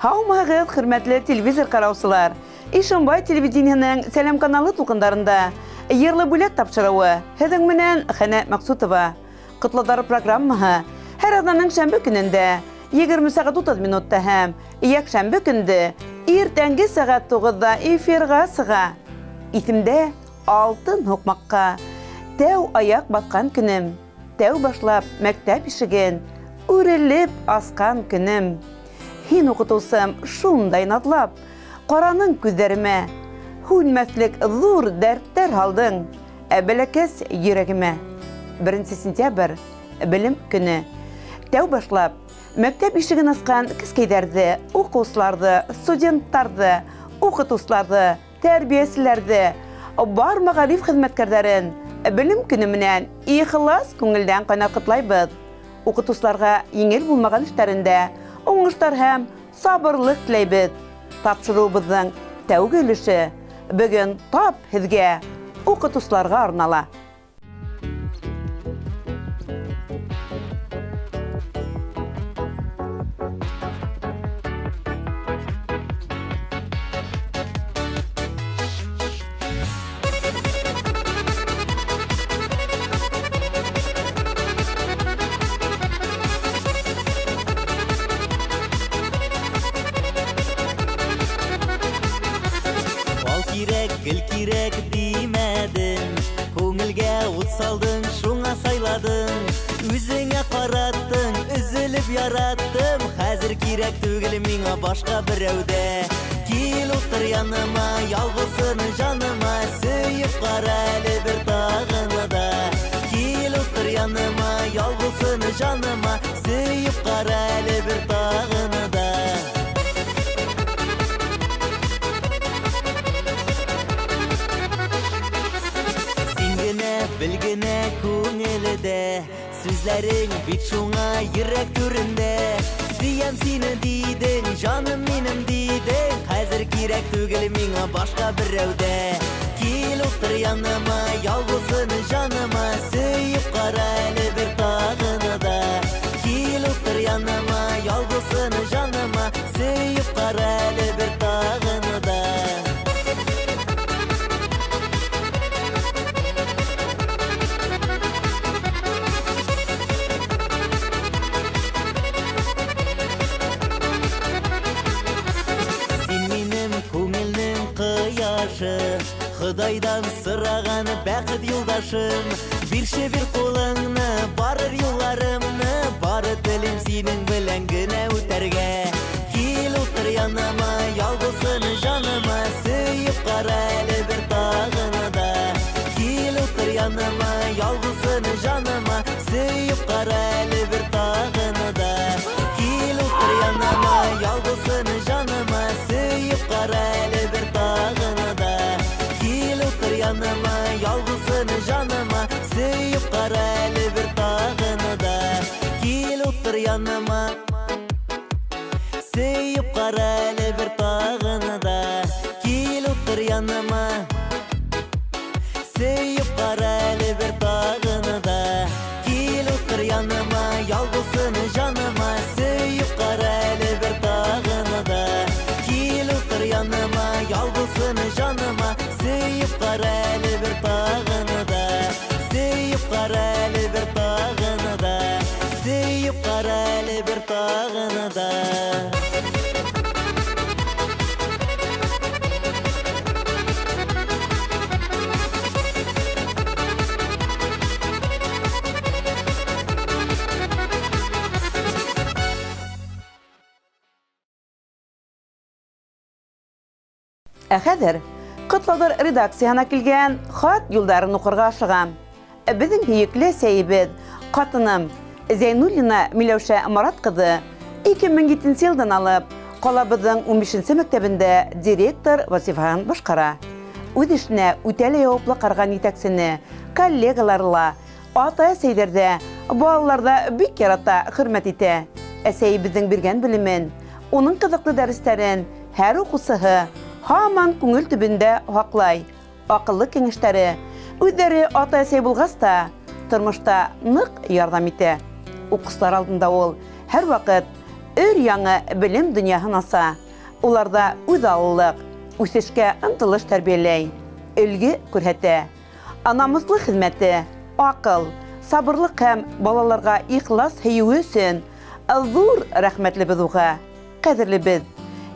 Һаумыһығыҙ, хөрмәтле телевизор ҡараусылар! Ишембай телевидениеһының Сәләм каналы тулҡындарында Йырлы бүләк тапшырыуы һеҙҙең менән Хәнә Мәҡсутова. Ҡотлауҙар программаһы һәр аҙнаның шәмбе көнөндә 20 сәғәт 30 минутта һәм якшәмбе көндө иртәнге сәғәт 9-да эфирға сыға. Иҫемдә алтын һуҡмаҡҡа тәү аяҡ баҫҡан көнөм, тәү башлап мәктәп ишеген үрелеп асҡан көнөм. Һин, укытыусым, шундай наҙлап ҡараның күҙҙәремә, һүнмәҫлек ҙур дәрттәр һалдың ә бәләкәс йөрәгемә. Беренсе сентябрь, Белем көне. Тәү башлап, мәктәп ишеген асҡан кескәйҙәрҙе, уҡыусыларҙы, студенттарҙы, укытыусыларҙы, тәрбиәселәрҙе, бар мәгариф хеҙмәткәрҙәрен Белем көне менән ихлас күңелдән ҡайнар ҡотлайбыҙ. Укытыусыларга еңел булмаған эштәрендә уңыштар һәм сабырлык теләйбеҙ. Тапшырыуыбыҙҙың тәүге өлөшө бөгөн тап һеҙгә, укытыусыларга арнала. Бал кирәк, гел кирәк димәдең, Күңелгә ут салдың, шуңа сайладың. Үзеңә караттың, өзелеп яраттым. Хәзер кирәк түгел миңа башка берәү дә. Кил утыр яныма, ял булсын җаныма, Сөеп кара әле бер тагын да. Кил утыр яныма, ял булсын җаныма, Сөеп кара әле бер тагын да. Син генә бел генә күңелдә, Сүзләрең бит шуңа йөрәк түрендә. Сөям сине дидең, җаным минем дидең, Хәзер кирәк түгел миңа башка берәү дә. Кил утыр яныма, ял булсын җаныма, Сөеп кара әле бер тагын да. Кил утыр яныма, ял булсын җаныма, Сөеп кара әле бер тагын да. Син минем күңелнең кояшы, Ходайдан сораган бәхет юлдашым. Бирче бир кулыңны, барыр юлларымны, Бары телим синең белән генә үтәргә. Кил утыр яныма, ял булсын җаныма, Сөеп кара әле бер тагын да. Кил утыр яныма, ял булсын җаныма, Сөеп кара әле бер тагын да. Кил утыр яныма, ял булсын җаныма, Сөеп кара әле бер тагын да. Кил утыр яныма, ял булсын җаныма, Сөеп кара әле бер тагын да. Кил утыр яныма, Сөеп кара әле бер тагын да. Кил утыр яныма, Сөеп кара әле бер тагын да. Кил утыр яныма, ял булсын җаныма, Сөеп кара әле бер тагын да. Кил утыр яныма, ял булсын җаныма, Сөеп кара әле бер тагын да. Сөеп кара әле бер тагын да. Сөеп кара әле бер тагын да. Ә хәзер Котлаудыр редакцияһына килгән хат юлдарын укырга ашыгам. Безнең һөекле әсәебез, катыным Зәйнуллина Миләүшә Марат кызы 2007 елдан алып калабызның 15 мәктәбендә директор вазифаһын башкара. Үз эшенә үтә лә җаваплы караган җитәкчене коллегалары ла, Ата-әсәйләр дә, балалар да бик ярата, хөрмәт итә. Әсәебезнең биргән белемен, уның кызыклы дәресләрен һәр укучыһы һаман күңел төбендә һаклай. Акыллы киңәшләре, үзләре ата-әсәй булгач та, тормышта нык ярдәм итә. Укучылар алдында ул һәрвакыт өр-яңы белем донъяһын аса, уларҙа үҙаллылыҡ, үҫешкә ынтылыш тәрбиәләй, өлгө күрһәтә. Ә намыҫлы хеҙмәте, аҡыл, сабырлыҡ һәм балаларға ихлас һөйөүе өсөн ҙур рәхмәтлебеҙ уға. Ҡәҙерлебеҙ,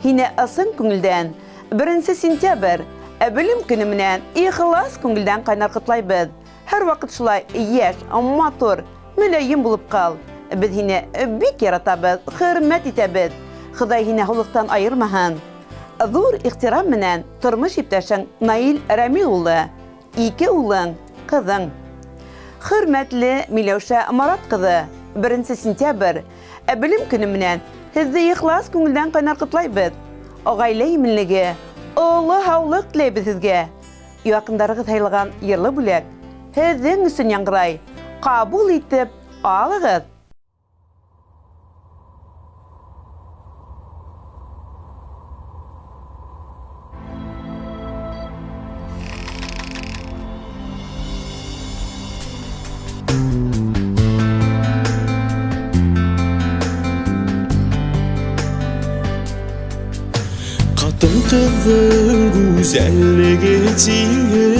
һине ысын күңелдән Беренсе сентябрь, Белем көне менән ихлас күңелдән ҡайнар ҡотлайбыҙ. Һәрваҡыт шулай йәш, матур, мөләйем булып ҡал. Беҙ һине бик яратабыҙ, хөрмәт итәбеҙ. Хоҙай һине һаулыҡтан айырмаһын. Ҙур ихтирам менән тормош иптәшең Наил Рәмил улы, ике улың, ҡыҙың. Хөрмәтле Миләүшә Марат ҡыҙы, беренсе сентябрь, Белем көне менән һеҙҙе ихлас күңелдән ҡайнар ҡотлайбыҙ. Ғаилә именлеге, оло һаулыҡ теләйбеҙ һеҙгә. Яҡындарығыҙ һайлаған йырлы бүләк һеҙҙең өсөн яңғырай. Ҡабул итеп алығыҙ. Ҡатын-ҡыҙҙың гүзәллеге тиңһеҙ,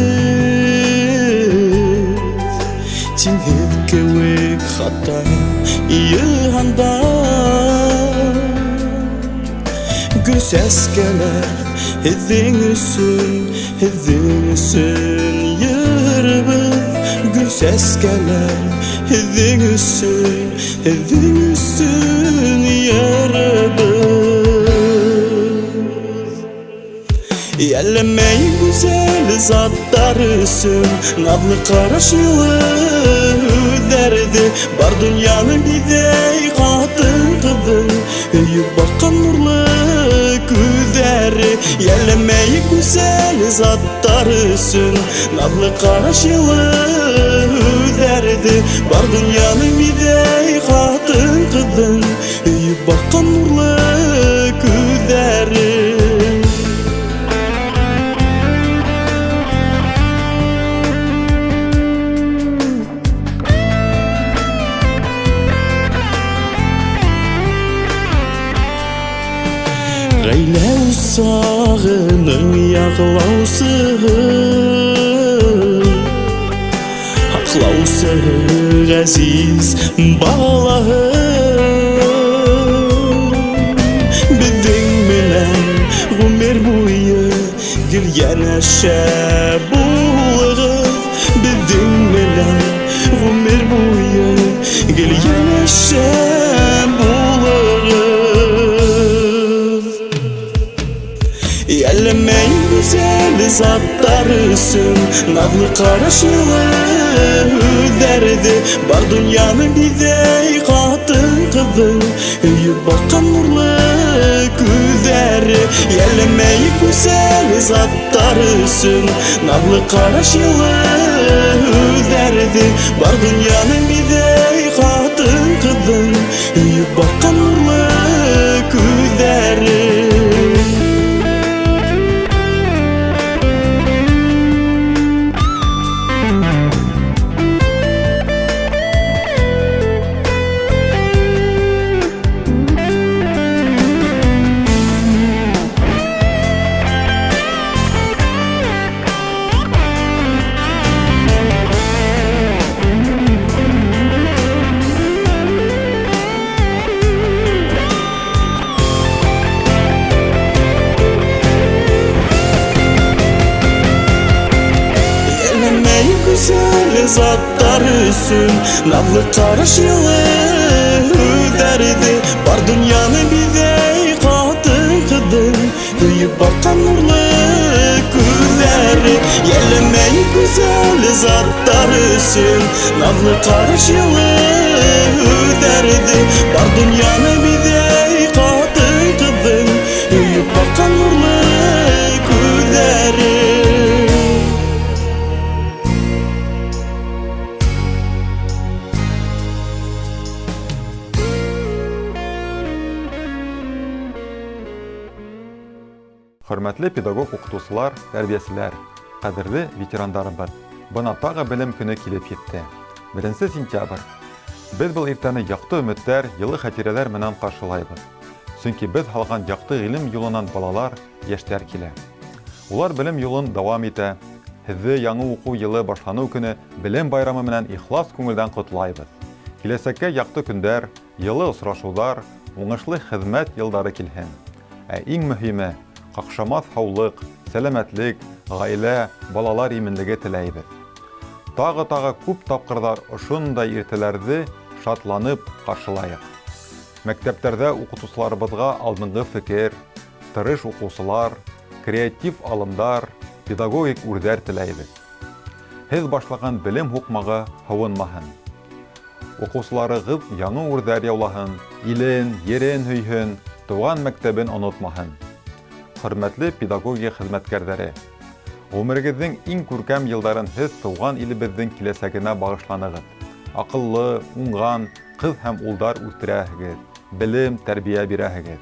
Тиңһеҙ кеүек хатта йыһанда. Гөл сәскәләр һеҙҙең өсөн, һеҙҙең өсөн йырыбыҙ. Гөл сәскәләр һеҙҙең өсөн, һеҙҙең өсөн йырыбыҙ. Йәлләмәй гүзәл заттар өсөн Наҙлы ҡараш йылы һүҙҙәрҙе Бар донъяны биҙәй ҡатын-ҡыҙҙың Һөйөп баҡҡан нурлы күҙҙәре. Йәлләмәй гүзәл заттар өсөн Наҙлы ҡараш йылы һүҙҙәрҙе Бар донъяны биҙәй ҡатын-ҡыҙҙың Һөйөп баҡҡан нурлы күҙҙәре. Ғаилә усағының яҡлаусыһы, һаҡлаусыһы ғәзиз балаһы. Беҙҙең менән ғүмер буйы гел йәнәшә булығыҙ. Беҙҙең менән ғүмер буйы гел йәнәшә булығыҙ. Йәлләмәй гүзәл заттар өсөн Наҙлы ҡараш йылы һүҙҙәрҙе Бар донъяны биҙәй ҡатын-ҡыҙҙың Һөйөп баҡҡан нурлы күҙҙәре. Йәлләмәй гүзәл заттар өсөн Наҙлы ҡараш йылы һүҙҙәрҙе Бар донъяны биҙәй ҡатын-ҡыҙҙың Һөйөп баҡҡан нурлы күҙҙәре. Йәлләмәй гүзәл заттар өсөн Наҙлы ҡараш йылы һүҙҙәрҙе Бар донъяны биҙәй ҡатын-ҡыҙҙың Һөйөп баҡҡан нурлы күҙҙәре. Йәлләмәй гүзәл заттар өсөн Наҙлы ҡараш йылы һүҙҙәрҙе Бар донъяны биҙәй ҡатын-ҡыҙҙың Һөйөп баҡҡан нурлы күҙҙәре. Хөрмәтле педагог уҡытыусылар, тәрбиәселәр, ҡәҙерле ветерандарыбыҙ, бына тағы белем көнө килеп етте. Беренсе сентябрь. Беҙ был иртәне яҡты өмөттәр, йылы хәтирәләр менән ҡаршылайбыҙ. Сөнки беҙ һалған яҡты ғилем юлынан балалар, йәштәр килә. Улар белем юлын дауам итә. Һеҙҙе яңы уҡыу йылы башланыу көнө белем байрамы менән ихлас күңелдән ҡотлайбыҙ. Киләсәккә яҡты көндәр, йылы осрашыуҙар, уңышлы хеҙмәт йылдары килһен. Ә иң мөһиме ҡаҡшамаҫ һаулыҡ, сәләмәтлек, ғаилә, балалар именлеге теләйбеҙ. Тағы-тағы күп тапҡырҙар ошондай иртәләрҙе шатланып ҡаршылайыҡ. Мәктәптәрҙә уҡытыусыларыбыҙға алдынғы фекер, тырыш уҡыусылар, креатив алымдар, педагогик үрҙәр теләйбеҙ. Һеҙ башлаған белем һуҡмағы һыуынмаһын. Уҡыусыларығыҙ яңы үрҙәр яулаһын, илен, ерен һөйһөн, тыуған мәктәбен онотмаһын. Хөрмәтле педагогия хеҙмәткәрҙәре, ғүмерегеҙҙең иң күркәм йылдарын һеҙ тыуған илебеҙҙең киләсәгенә бағышланығыҙ. Аҡыллы, уңған ҡыҙ һәм улдар үҫтерәһегеҙ, белем, тәрбиә бирәһегеҙ.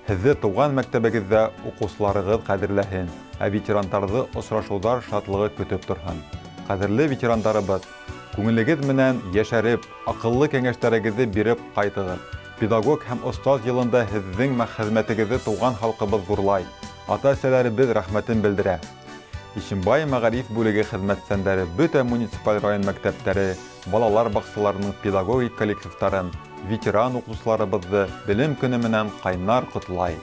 Һеҙҙе тыуған мәктәбегеҙҙә уҡыусыларығыҙ ҡәҙерләһен, ә ветерандарҙы осрашыуҙар шатлығы көтөп торһон. Ҡәҙерле ветерандарыбыҙ, күңелегеҙ менән йәшәреп, аҡыллы кәңәштәрегеҙҙе биреп ҡайтығыҙ. Педагог һәм остаз йылында һеҙҙең хеҙмәтегеҙҙе тыуған халҡыбыҙ ҙурлай, ата-әсәләребеҙ рәхмәтен белдерә. Ишембай мәғариф бүлеге хеҙмәтсәндәре бөтә муниципаль район мәктәптәре, балалар баҡсаларының педагогик коллективтарын, ветеран уҡытыусыларыбыҙҙы белем көнө менән ҡайнар ҡотлай.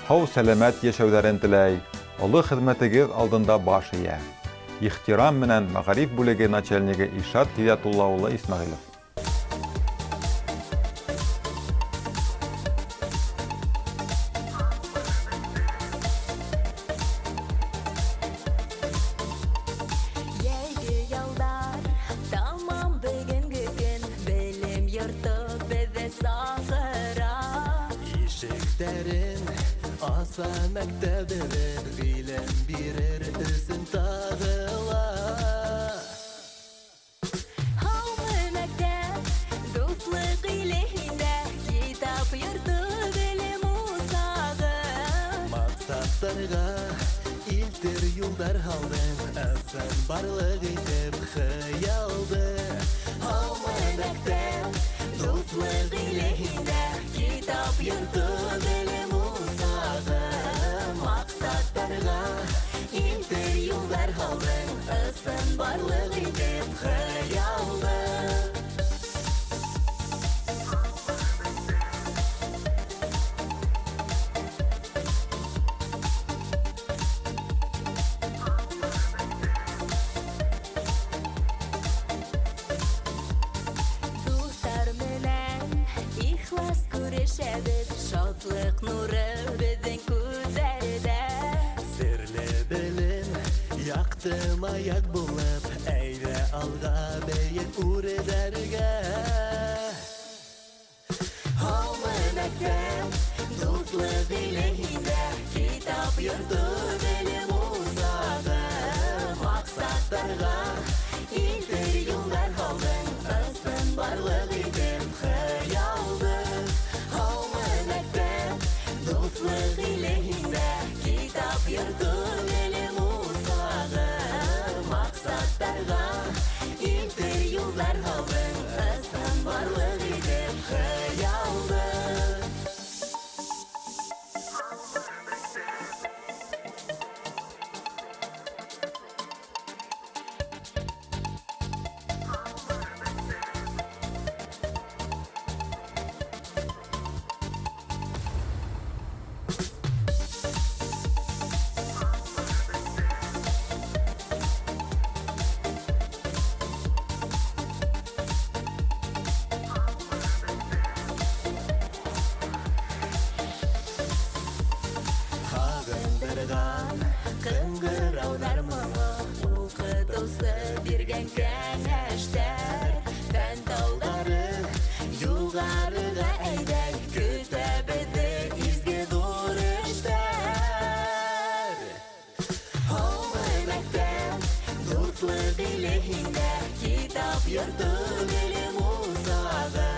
Һау сәләмәт йәшәүҙәрен теләй, оло хеҙмәтегеҙ алдында баш эйә. Ихтирам менән мәғариф бүлеге начальнигы Илшат Һиҙәтулла улы Исмәғилов. Йәйге ялдар тамам бөгөнгө көн, белем йорто беҙҙе саҡыра. Ишектәрен аса мәктәбебеҙ, ғилем бирер өсөн тағы ла. Һаумы мәктәп, дуҫлыҡ иле һиндә, китап йорто, белем усағы. Маҡсаттарға илтер юлдар һалдың, ысын барлыҡ итеп хыялды. Һаумы мәктәп, дуҫлыҡ иле һиндә, китап йорто, белем усағы. Маҡсаттарға илтер юлдар һалдың, ысын барлыҡ итеп хыялды. Дуҫтар менән ихлас күрешәбеҙ, шатлыҡ нуры беҙҙең күҙҙәрҙә. Серле белем, яҡты маяк булып, әйҙә алға бейек үрҙәргә. Һаумы мәктәп, дуҫлыҡ иле һиндә, китап йорто, белем усағы. Маҡсаттарға илтер юлдар һалдың, ысын барлыҡ итеп хыялды. Һаумы мәктәп, дуҫлыҡ иле һиндә, китап йорто, белем усағы. Маҡсаттарға илтер юлдар һалдың, ысын барлыҡ итеп хыялды. Һағындырған ҡыңғырауҙар моңо, уҡытыусы биргән кәңәштәр, фән тауҙары юғарыға әйҙәй, көтә беҙҙе изге ҙур эштәр. Һаумы мәктәп, дуҫлыҡ иле һиндә, китап йорто, белем усағы.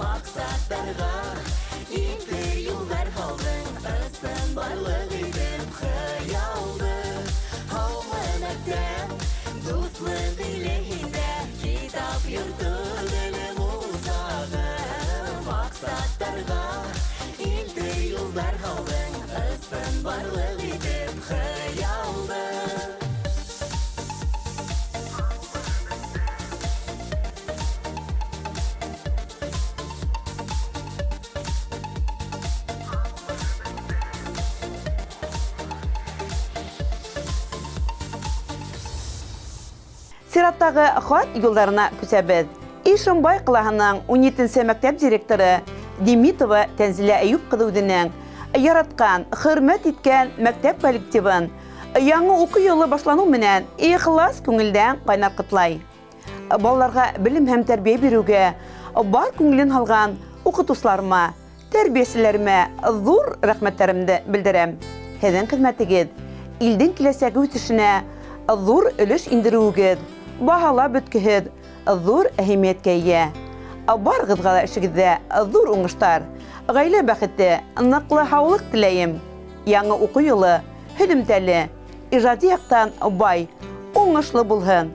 Маҡсаттарға илтер юлдар һалдың, ысын барлыҡ итеп хыялды. Һаумы мәктәп, дуҫлыҡ иле һиндә, китап йорто, белем усағы. Маҡсаттарға илтер Сираттағы хат юлдарына күсәбеҙ. Ишембай ҡалаһының 17-нсе мәктәп директоры Демитова Тәнзилә Әйүп ҡыҙы үҙенең яратҡан, хөрмәт иткән мәктәп коллективын яңы уҡыу йылы башланыу менән ихлас күңелдән ҡайнар ҡотлай. Балаларға белем һәм тәрбиә биреүгә бар күңелен һалған уҡытыусыларыма, тәрбиәселәремә ҙур рәхмәттәремде белдерәм. Һеҙҙең хеҙмәтегеҙ илдең киләсәге үҫешенә ҙур өлөш индереүегеҙ баһалап бөткөһөҙ ҙур әһәмиәткә эйә. Барығыҙға ла эшегеҙҙә ҙур уңыштар, ғаилә бәхете, ныҡлы һаулыҡ теләйем. Яңы уҡыу йылы һөҙөмтәле, ижади яҡтан бай, уңышлы булһын.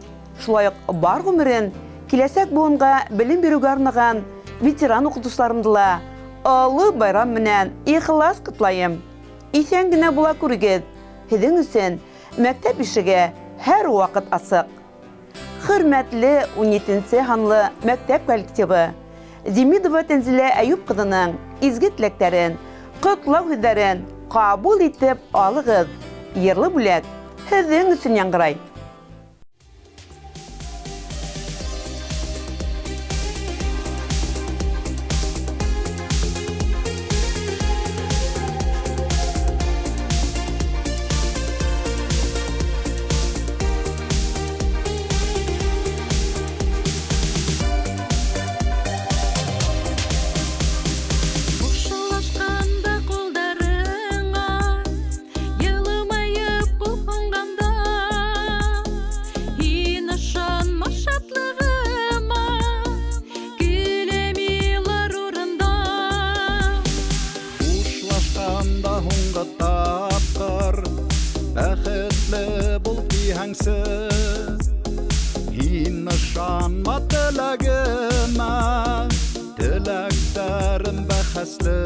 Шулай уҡ бар ғүмерен киләсәк быуынға белем биреүгә арнаған ветеран уҡытыусыларымды ла оло байрам менән ихлас ҡотлайым. Иҫән генә була күрегеҙ. Һеҙҙең өсөн мәктәп ишеге һәр ваҡыт асыҡ. Хөрмәтле 17-нсе һанлы мәктәп коллективы, Демидова Тәнзилә Әйүп ҡыҙының изге теләктәрен, ҡотлау һүҙҙәрен ҡабул итеп алығыҙ. Йырлы бүләк һеҙҙең өсөн яңғырай. Хушлашҡанда ҡулдарыңа йылымайып ҡул һонғанда, һин ышанма шатлығыма, көләм илар урында. Хушлашҡанда һуңғы тапҡыр бәхетле бул тиһәңсе, һин ышанма теләгемә, теләктәрем бәхәсле,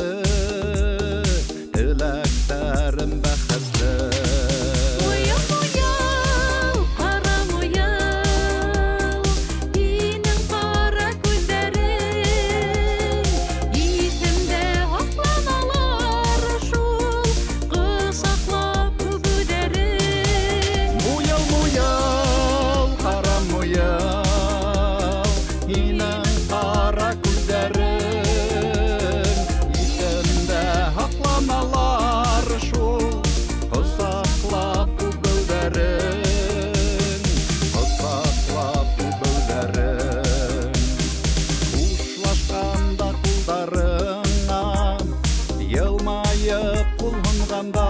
теләктәрем бәхәсле. Муйыл, муйыл, ҡара муйыл, һинең ҡара күҙҙәрең иҫемдә һаҡланалар шул ҡосаҡлап үбеүҙәрең. Муйыл, муйыл, ҡара муйыл, һинең ҡара күҙҙәрең иҫемдә һаҡланалар шул ҡосаҡлап үбеүҙәрең, ҡосаҡлап үбеүҙәрең. Хушлашҡанда ҡулдарыңа йылмайып ҡул һонғанда,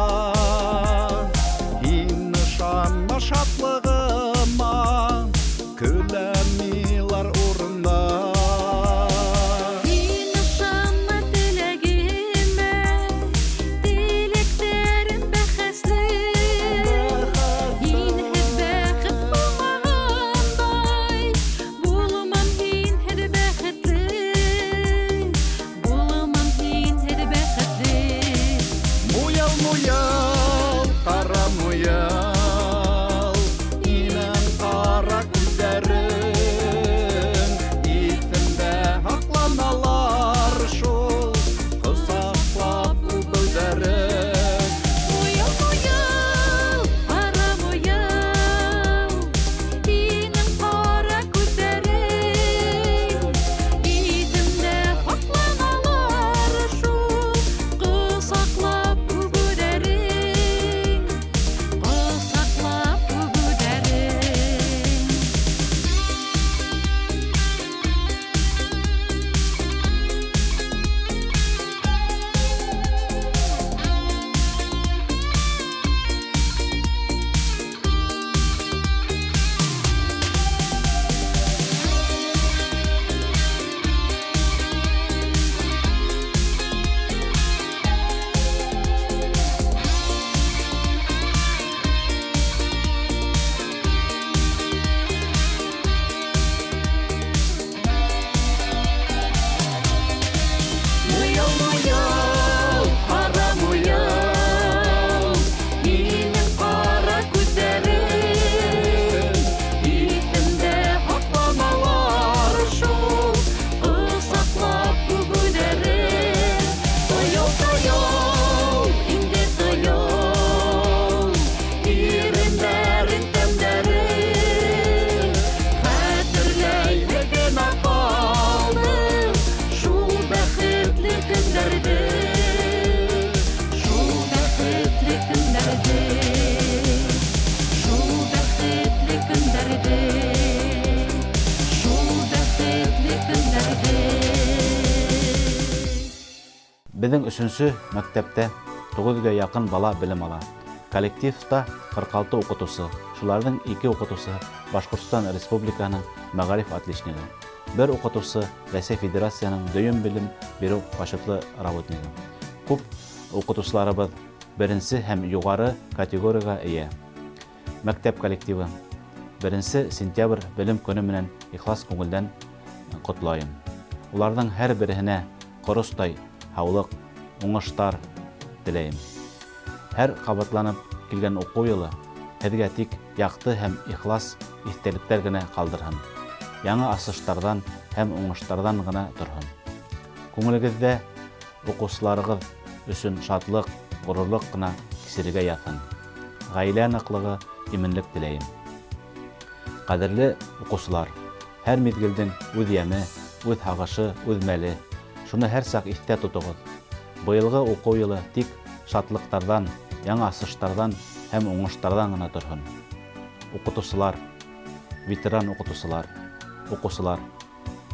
һин ышанма шатлығыма, көләм илар урында. Һин ышанма теләгемә, теләктәрем бәхәсле. Һинһеҙ бәхет булмағандай, булмам һинһеҙ бәхетле, булмам һинһеҙ бәхетле. Муйыл, муйыл, ҡара муйыл, һинең ҡара күҙҙәрең Беҙҙең өсөнсө мәктәптә 900 гә яҡын бала белем ала. Коллективта 46 уҡытыусы, шуларҙың ике уҡытыусыһы Башҡортостан Республикаһының мәғариф отличнигы, бер уҡытыусы Рәсәй Федерацияһының дөйөм белем биреү почетлы работнигы. Күп уҡытыусыларыбыҙ беренсе һәм юғары категорияға эйә. Мәктәп коллективы беренсе сентябрь белем көнө менән ихлас күңелдән ҡотлайым. Уларҙың һәр береһенә ҡоростай һаулыҡ, уңыштар теләйем. Һәр ҡабатланып килгән уҡыу йылы һеҙгә тик яҡты һәм ихлас иҫтәлектәр генә ҡалдырһын, яңы асыштарҙан һәм уңыштарҙан ғына торһон. Күңелегеҙҙә уҡыусыларығыҙ өсөн шатлыҡ, ғорурлыҡ ҡына кисерергә яҙһын. Ғаилә ныҡлығы, именлек теләйем. Ҡәҙерле уҡыусылар, һәр миҙгелдең үҙ йәме, үҙ һағышы, үҙ мәле. Шуны һәр саҡ иҫтә тотоғоҙ. Быйылғы уҡыу йылы тик шатлыҡтарҙан, яңы асыштарҙан һәм уңыштарҙан ғына торһон. Уҡытыусылар, ветеран уҡытыусылар, уҡыусылар,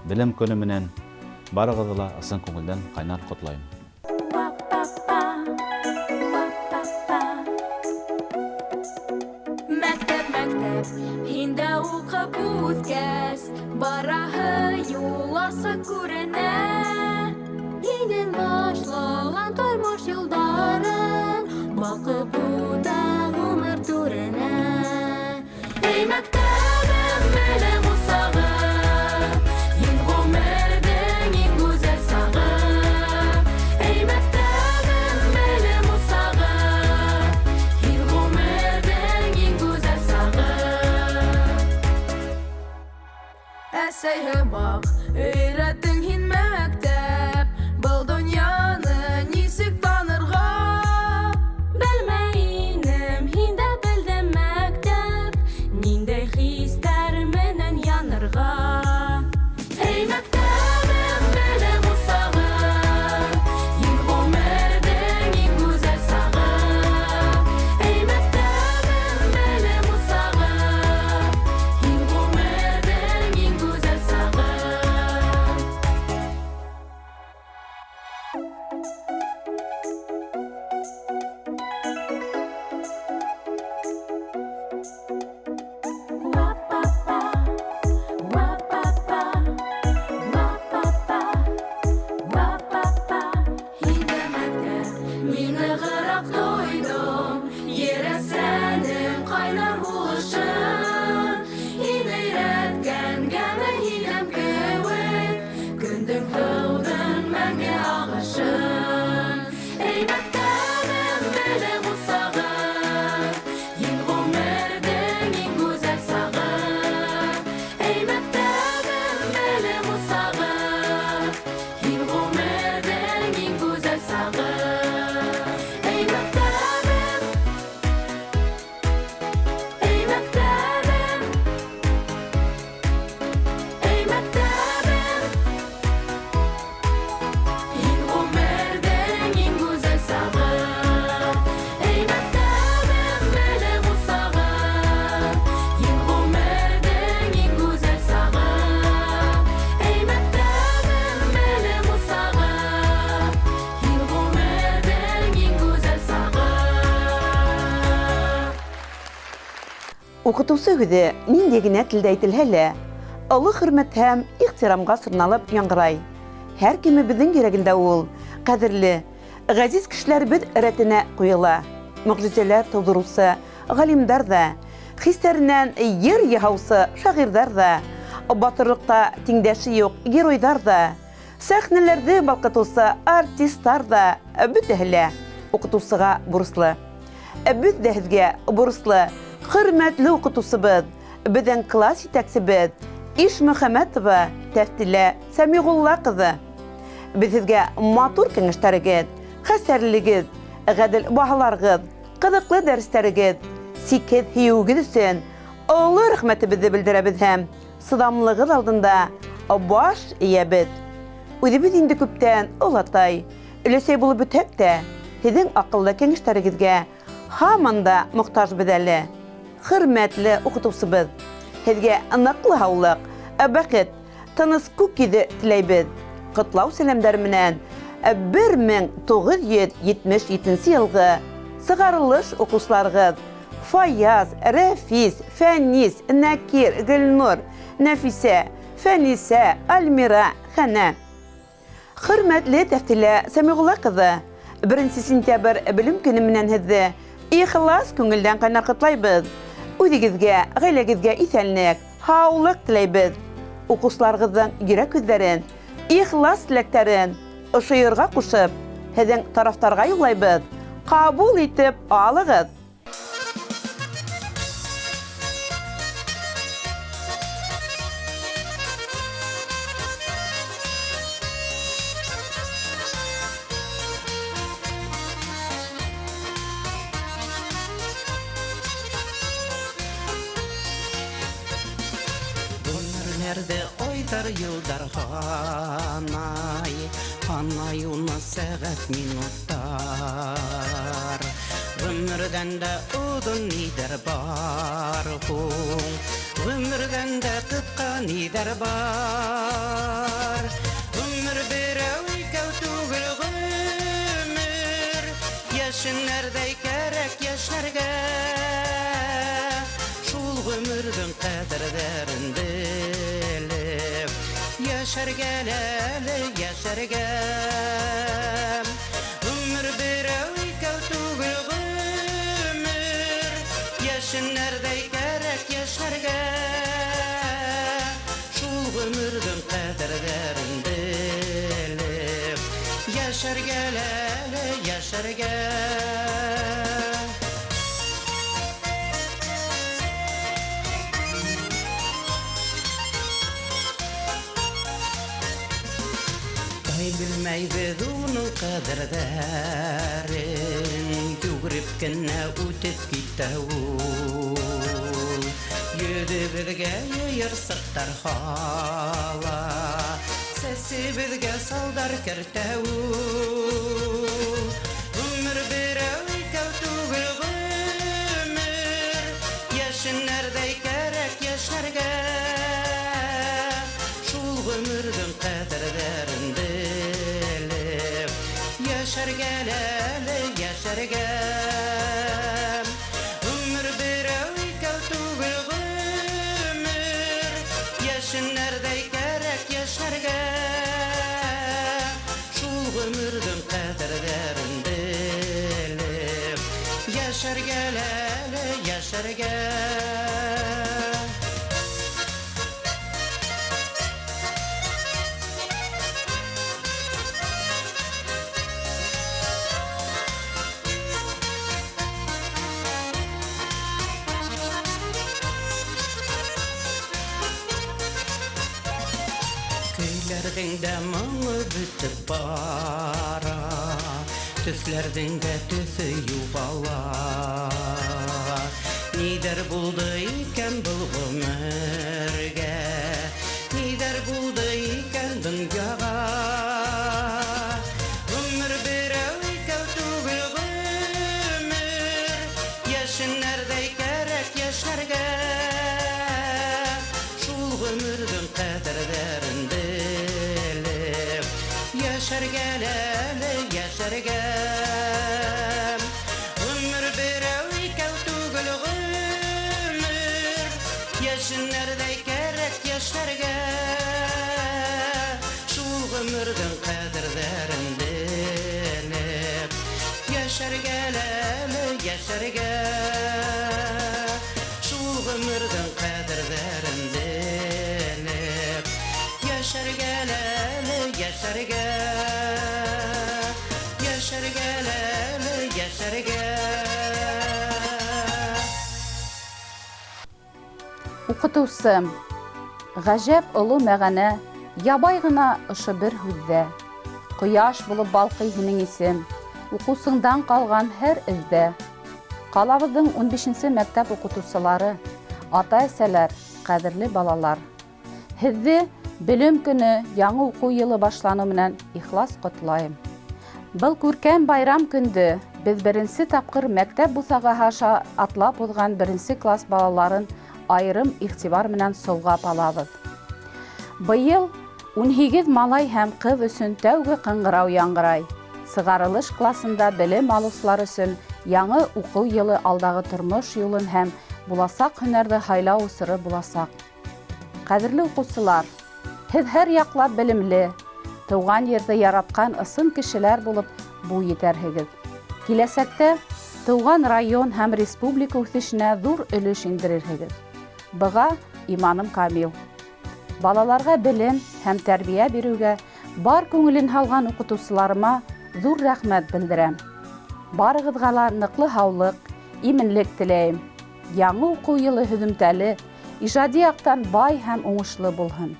Белем көнө менән барығыҙҙы ла ысын күңелдән ҡайнар ҡотлайым. Мәктәп, мәктәп, һиндә уҡып үҫкәс, бараһы юл асыҡ күренә. Һинең башлаған тормош юлдарын балҡып үтә ғүмер түренә. Эй, мәктәбем, белем усағы, һин ғүмерҙең иң гүзәл сағы. Эй, мәктәбем, белем усағы, һин ғүмерҙең иң гүзәл сағы. Әсәй һымаҡ өйрәттең һин мәктәп, был донъяны нисек танырға. Белмәй инем, һин дә белдем мәктәп, ниндәй хистәр менән янырға. Эй, мәктәбем, белем усағы, һин ғүмерҙең иң гүзәл сағы. Эй, мәктәбем, белем усағы, һин ғүмерҙең иң гүзәл сағы. Мин нығыраҡ тойҙом Ерәсәнең ҡайнар һулышын. Һин өйрәткәнгәме һиҙәм кеүек Көндөң һыуҙың мәңге ағышын. Эй, мәктәбем, белем усағы, һин ғүмерҙең иң гүзәл сағы. Эй, мәктәбем, белем усағы, һин ғүмерҙең иң гүзәл сағы. Эй, мәктәбем, эй, мәктәбем, эй, мәктәбем, һин ғүмерҙең иң гүзәл сағы. Эй, мәктәбем, белем усағы, һин ғүмерҙең иң гүзәл сағы. Эй, мәктәбем, белем усағы, һин ғүмерҙең иң гүзәл сағы. Уҡытыусы һүҙе ниндәй генә телдә әйтелһә лә, оло хөрмәт һәм ихтирамға сорналып яңғырай. Һәр кемебеҙҙең йөрәгендә ул ҡәҙерле, ғәзиз кешеләребеҙ рәтенә ҡуйыла. Мөғжизәләр тыуҙырыусы ғалимдар ҙа, хистәренән йыр яһаусы шағирҙар ҙа, батырлыҡта тиңдәше юҡ геройҙар ҙа, сәхнәләрҙе балҡытыусы артистар ҙа бөтәһе лә уҡытыусыға бурыслы. Беҙ ҙә һеҙгә бурыслы, хөрмәтле уҡытыусыбыҙ, беҙҙең класс етәксебеҙ Ишмөхәмәтова Тәфтилә Сәмиғулла ҡыҙы. Беҙ һеҙгә матур кәңәштәрегеҙ, хәстәрлегеҙ, ғәҙел баһаларығыҙ, ҡыҙыҡлы дәрестәрегеҙ, сикһеҙ һөйөүегеҙ өсөн оло рәхмәтебеҙҙе белдерәбеҙ һәм сыҙамлығыҙ алдында баш эйәбеҙ. Үҙебеҙ инде күптән олатай, өләсәй булып бөтһәк тә, һеҙҙең аҡыллы кәңәштәрегеҙгә һаман да мохтажбыҙ әле. Хөрмәтле уҡытыусыбыҙ, һеҙгә ныҡлы һаулыҡ, бәхет, тыныс күк йөҙө теләйбеҙ. Ҡотлау сәләмдәре менән 1977 йылғы сығарылыш уҡыусыларығыҙ Фаяз, Рәфис, Фәнис, Нәкир, Гөлнур, Нәфисә, Фәнисә, Альмира, Хәнә. Хөрмәтле Тәфтилә Сәмиғулла ҡыҙы, беренсе сентябрь белем көнө менән һеҙҙе ихлас күңелдән ҡайнар ҡотлайбыҙ. Үҙегеҙгә, ғаиләгеҙгә иҫәнлек, һаулыҡ теләйбеҙ. Уҡыусыларығыҙҙың йөрәк һүҙҙәрен, ихлас теләктәрен ошо йырға ҡушып, һеҙҙең тарафтарға юллайбыҙ. Ҡабул итеп алығыҙ. Ғүмерләрҙе айҙар, йылдар һанай, һанай уны сәғәт, минуттар. Ғүмерҙән дә оҙон ниҙәр бар һуң? Ғүмерҙән дә ҡыҫҡа ниҙәр бар? Ғүмер берәү икәү түгел ғүмер, йәшенәрҙәй кәрәк йәшнәргә. Шул ғүмерҙең ҡәҙерҙәрен белеп, йәшәргә әле, йәшәргә. Ғүмер берәү икәү түгел ғүмер, йәшенәрҙәй кәрәк йәшнәргә. Шул ғүмерҙең ҡәҙерҙәрен белеп, йәшәргә әле, йәшәргә. Тай белмәйбеҙ уның ҡәҙерҙәрен, йүгереп кенә үтеп китә ул. Йөҙөбөҙгә йыйырсыҡтар һала, сәсебеҙгә салдар кәртә ул. Ғүмер берәү икәү түгел ғүмер, йәшенәрҙәй кәрәк йәшнәргә. Шул ғүмерҙең ҡәҙерҙәрен белеп, йәшәргә әле, йәшәргә. Ғүмер берәү икәү түгел ғүмер, йәшенәрҙәй кәрәк йәшнәргә. Шул ғүмерҙең ҡәҙерҙәрен белеп, йәшәргә әле, йәшәргә. Көйләрҙең дә моңо бөтөп бара, төҫләрҙең дә төҫө юғала. Ниҙәр булды икән был ғүмергә, ниҙәр булды икән донъяға? Ғүмер берәү икәү түгел ғүмер, йәшенәрҙәй кәрәк йәшнәргә. Шул ғүмерҙең ҡәҙерҙәрен белеп, йәшәргә әле, йәшәргә. Ғүмер берәү икәү түгел ғүмер, йәшенәрҙәй кәрәк йәшнәргә. Шул ғүмерҙең ҡәҙерҙәрен белеп, йәшәргә әле, йәшәргә. Шул ғүмерҙең ҡәҙерҙәрен белеп, йәшәргә әле, йәшәргә. Йәшәргә әле, йәшәргә. Уҡытыусым, ғәжәп оло мәғәнә, ябай ғына ошо бер һүҙҙә. Ҡояш булып балҡый һинең исем, уҡыусыңдан ҡалған һәр эҙҙә. Ҡалабыҙҙың ун бишенсе мәктәп уҡытыусылары, ата-әсәләр, ҡәҙерле балалар. Һеҙҙе белем көнө, яңы уҡыу йылы башланыу менән ихлас ҡотлайым. Был күркәм байрам көндө беҙ беренсе тапҡыр мәктәп буҫағаһы аша атлап уҙған беренсе класс балаларын айырым иғтибар менән солғап алабыҙ. Быйыл 18 малай һәм ҡыҙ өсөн тәүге ҡыңғырау яңғырай. Сығарылыш классында белем алыусылар өсөн яңы уҡыу йылы алдағы тормош юлын һәм буласаҡ һөнәрҙе һайлау осоро буласаҡ. Ҡәҙерле уҡыусылар, һеҙ һәр яҡлап белемле, тыуған ерҙе яратҡан ысын кешеләр булып буй етәрһегеҙ. Киләсәктә тыуған район һәм республика үҫешенә ҙур өлөш индерерһегеҙ. Быға иманым камил. Балаларға белем һәм тәрбиә биреүгә бар күңелен һалған уҡытыусыларыма ҙур рәхмәт белдерәм. Барығыҙға ла ныҡлы һаулыҡ, именлек теләйем. Яңы уҡыу йылы һөҙөмтәле, ижади яҡтан бай һәм уңышлы булһын.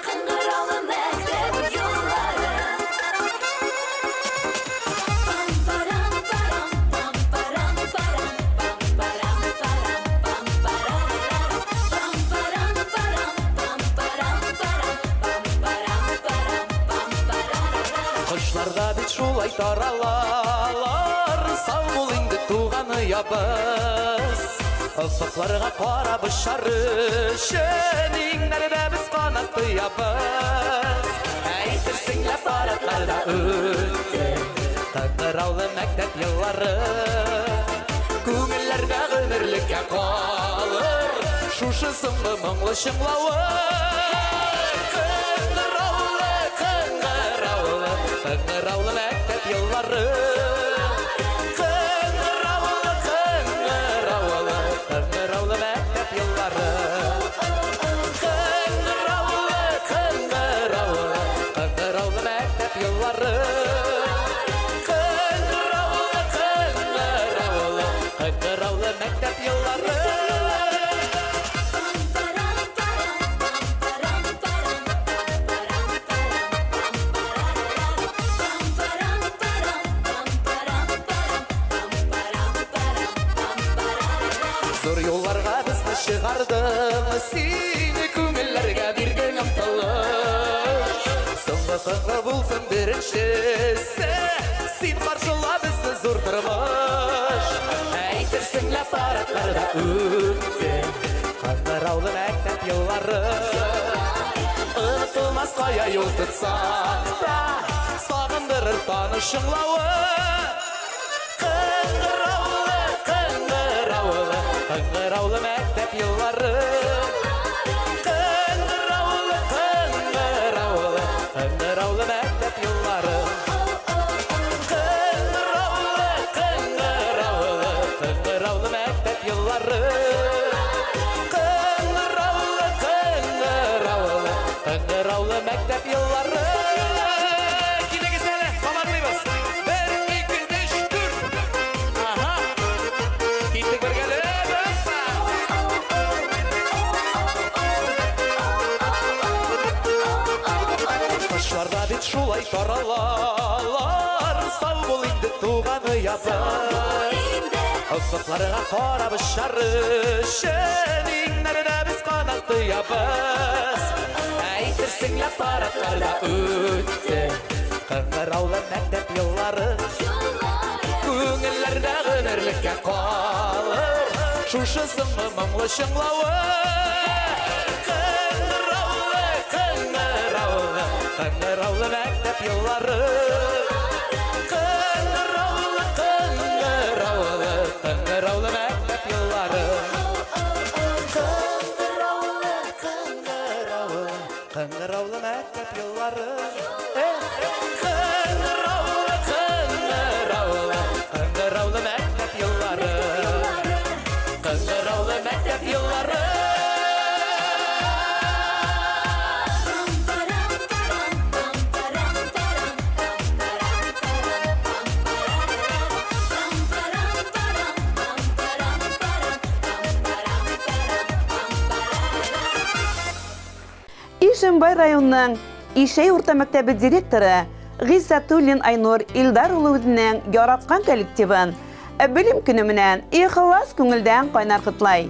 Ҡыңғыраулы мәктәп юллары. Пам-парам-парам, пам-парам-парам, пам-парам-парам, пам-парам-парам, пам-парам-парам, пам-парам-парам, пам-парам-парам, пам-парам-парам. Ҡоштар ҙа бит шулай таралалар, Сау бул инде туған оябыҙ. Офоҡларға ҡарап осар өсөн, Иңнәрҙә беҙ ҡанат тоябыҙ. Әйтерһең лә парадларҙа үтте Ҡыңғыраулы мәктәп йыллары. Күңелләрҙә ғүмерлеккә ҡалыр Шушы һуңғы моңло шыңлауы. Ҡыңғыраулы, ҡыңғыраулы, ҡыңғыраулы мәктәп йыллары. Ҡыңғыраулы, ҡыңғыраулы, ҡыңғыраулы мәктәп йыллары. Ҡыңғыраулы, ҡыңғыраулы, ҡыңғыраулы мәктәп йыллары. Ҡыңғыраулы, ҡыңғыраулы, ҡыңғыраулы мәктәп йыллары. Ҙур юлларға беҙҙе сығарҙың, Һин күңелләргә бирҙең ынтылыш. Һуңғы ҡыңғырау булһын беренсеһе, Һин ҡаршыла беҙҙе ҙур тормош. Әйтерһең лә парадларҙа үтте Ҡыңғыраулы мәктәп йыллары. Онотолмаҫ ҡая юл тотһаҡ та, Һағындырыр таныш шыңлауы. Ҡыңғыраулы, ҡыңғыраулы, ҡыңғыраулы мәктәп йыллары. Ҡыңғыраулы, ҡыңғыраулы, ҡыңғыраулы мәктәп йыллары. Ҡыңғыраулы, ҡыңғыраулы, ҡыңғыраулы мәктәп йыллары. Ҡыңғыраулы, ҡыңғыраулы, ҡыңғыраулы мәктәп йыллары. Килегеҙ әле, ҡабатлайбыҙ. Бер, ике, өс, дүрт. Аһа. Киттек бергәләп. Опа. Ҡоштар ҙа бит шулай таралалар, Сау бул инде туған оябыҙ. Офоҡларға ҡарап осар өсөн, Иңнәрҙә беҙ ҡанат тоябыҙ. Әйтерһең лә парадларҙа үтте Ҡыңғыраулы мәктәп йыллары. Күңелләрҙә ғүмерлеккә ҡалыр Шушы һуңғы моңло шыңлауы. Ҡыңғыраулы, ҡыңғыраулы, ҡыңғыраулы мәктәп йыллары. Ҡыңғыраулы, ҡыңғыраулы, ҡыңғыраулы мәктәп йыллары. Ҡыңғыраулы, ҡыңғыраулы, ҡыңғыраулы мәктәп йыллары. Ҡыңғыраулы, ҡыңғыраулы, ҡыңғыраулы мәктәп йыллары. Ҡыңғыраулы мәктәп йыллары. Ишембай районының Ишәй урта мәктәбе директоры Ғиззәтуллин Айнур Илдар улы үҙенең яратҡан коллективын белем көнө менән ихлас күңелдән ҡайнар ҡотлай.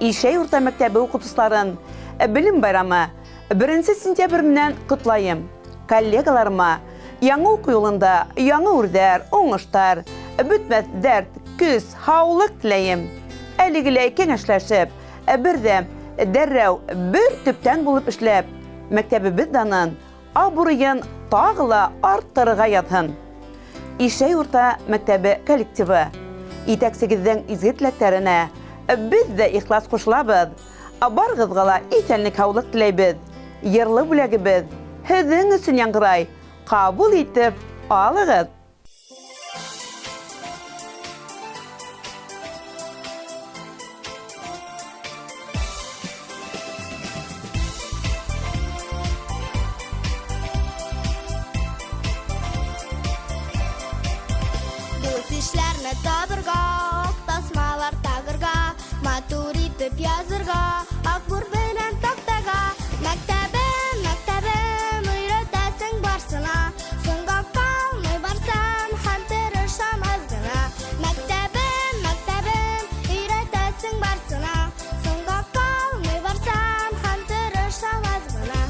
Ишәй урта мәктәбе уҡытыусыларын белем байрамы 1 сентябрь менән ҡотлайым. Коллегаларыма яңы уҡыу юлында яңы үрҙәр, уңыштар, бөтмәҫ дәрт, көс, һаулыҡ теләйем. Әлегеләй кәңәшләшеп, берҙәм, дәррәү бер төптән булып эшләп, мәктәбебеҙ данын, абруйын тағы ла арттырырға яҙһын. Ишәй урта мәктәбе коллективы, етәксегеҙҙең изге теләктәренә беҙ ҙә ихлас ҡушылабыҙ. Барығыҙға ла иҫәнлек-һаулыҡ теләйбеҙ. Йырлы бүләгебеҙ һеҙҙең өсөн яңғырай, ҡабул итеп алығыҙ. Дус-ишләрне табырга, ак тасмалар тагырга, матур итеп язырга, акбур белән тактага. Мәктәбем, мәктәбем, өйрәтәсең барсына, соңга калмый барсам һәм тырышам аз гына. Мәктәбем, мәктәбем, өйрәтәсең барсына, соңга калмый барсам һәм тырышам аз гына.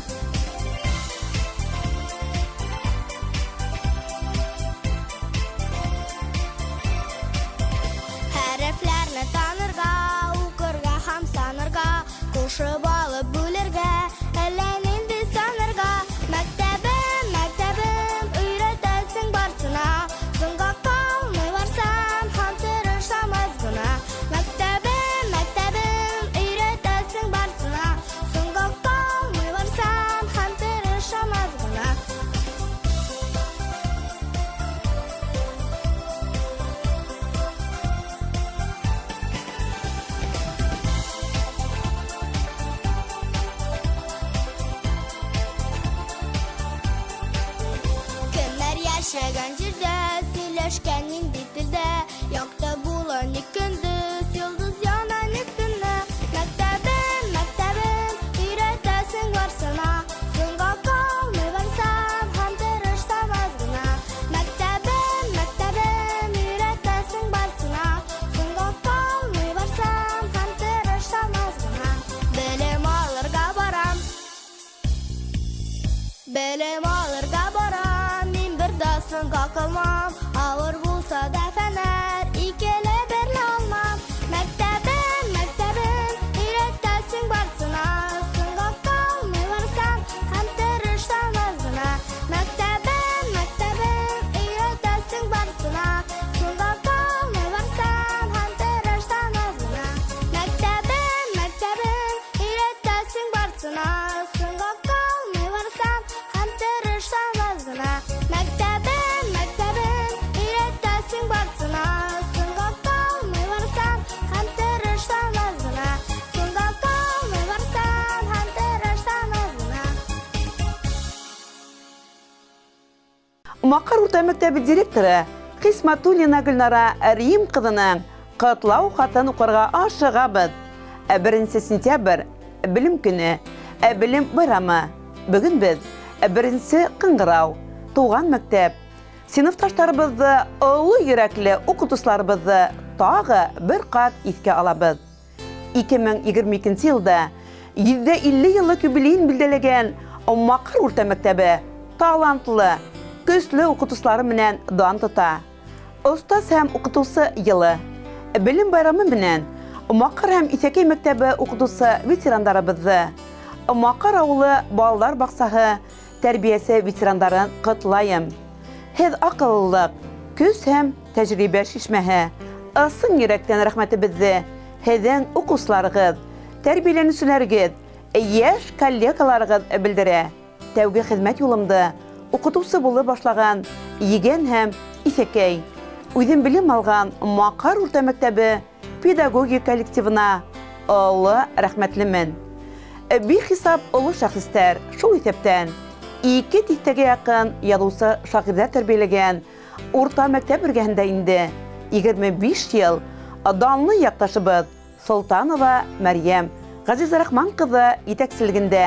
Хәрефләрне танырга, укырга һәм санырга, кушып алып бүлергә, әллә нинди саннарга. Мәктәбем, мәктәбем, өйрәтәсең барсына, соңга калмый барсам һәм тырышам аз гына. Мәктәбем, мәктәбем, өйрәтәсең барсына, соңга калмый барсам һәм тырышам аз гына. Кемнәр яшәгән җирдә, сөйләшкән нинди телдә, якты була ник көндез, йолдыз яна ник төнлә. Мәктәбем, мәктәбем, өйрәтәсең барсына, соңга калмый барсам һәм тырышсам аз гына. Мәктәбем, мәктәбем, өйрәтәсең барсына, соңга калмый барсам һәм тырышсам аз гына. Белем алырга барам. Белем алырга барам, мин бер дә соңга калмам. Авыр булса да фәннәр, икеле берле алмам. Мәктәбем, мәктәбем, өйрәтәсең барсына, соңга калмый барсам һәм тырышсам аз гына. Мәктәбем, мәктәбем, өйрәтәсең барсына, соңга калмый барсам һәм тырышсам аз гына. Мәктәбем, мәктәбем, өйрәтәсең барсына, соңга калмый барсам һәм тырышсам аз гына. Мәктәбем, мәктәбем, өйрәтәсең барсына, соңга калмый барсам һәм тырышсам аз гына. Соңга калмый барсам һәм тырышсам аз гына. Макар урта мәктәбе директоры Хисматуллина Гөлнара Рим кызының котлау хатын укырга ашыгабыз. Ә 1 сентябрь белем көне, ә белем байрамы. Бүген без беренче кыңгырау, туган мәктәп, сыйныфташларыбызны, олы йөрәкле укытучыларыбызны тагы бер кат искә алабыз. 2022 елда 150 еллык юбилеен билгеләгән Макар урта мәктәбе талантлы, көчле укытучылары менән дан тота. Остаз һәм укытучы елы. Белем байрамы менән Макар һәм Исәкәй мәктәбе укытучы ветерандарыбызны, Макар авылы балалар бакчаһы тәрбиясе ветерандарын котлайым. Һеҙ аҡыллылыҡ, көс һәм тәжрибә шишмәһе. Ысын йөрәктән рәхмәтебеҙҙе һеҙҙең уҡыусыларығыҙ, тәрбиәләнеүселәрегеҙ, йәш коллегаларығыҙ белдерә. Тәүге хеҙмәт юлымды уҡытыусы булып башлаған Егән һәм Иҫәкәй, үҙем белем алған Маҡар урта мәктәбе педагогик коллективына оло рәхмәтлемен. Бихисап оло шәхестәр, шул иҫәптән ике тиҫтәгә яҡын яҙыусы шағирҙәр тәрбиәләгән урта мәктәп эргәһендә инде 25 йыл данлы яҡташыбыҙ Солтанова Мәрйәм Ғәзизрахман ҡыҙы етәкселегендә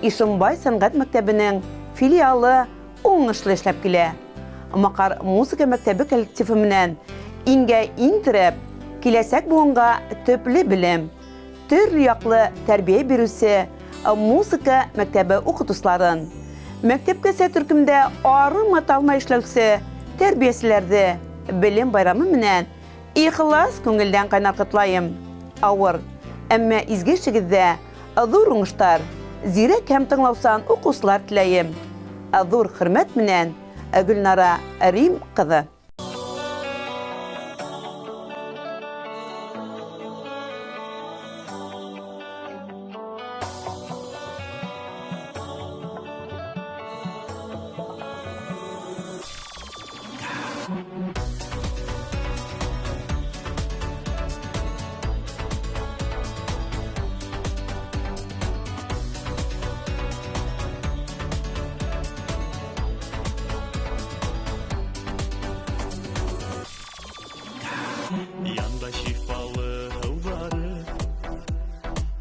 Ишембай сәнғәт мәктәбенең филиалы уңышлы эшләп килә. Маҡар музыка мәктәбе коллективы менән иңгә иң терәп, киләсәк быуынға төплө белем, төрлө яҡлы тәрбиә биреүсе музыка мәктәбе уҡытыусыларын, мәктәпкәсә төркөмдә арымай-талмай эшләүсе тәрбиәселәрҙе белем байрамы менән Ихлас күңелдән кайнар котлайым. Авыр, әмма изге эшегездә зур уңыштар, зирәк һәм тыңлаучан укучылар теләем. Зур хөрмәт менән, Гөлнара Рим кызы. Янда шифалы һыуҙары,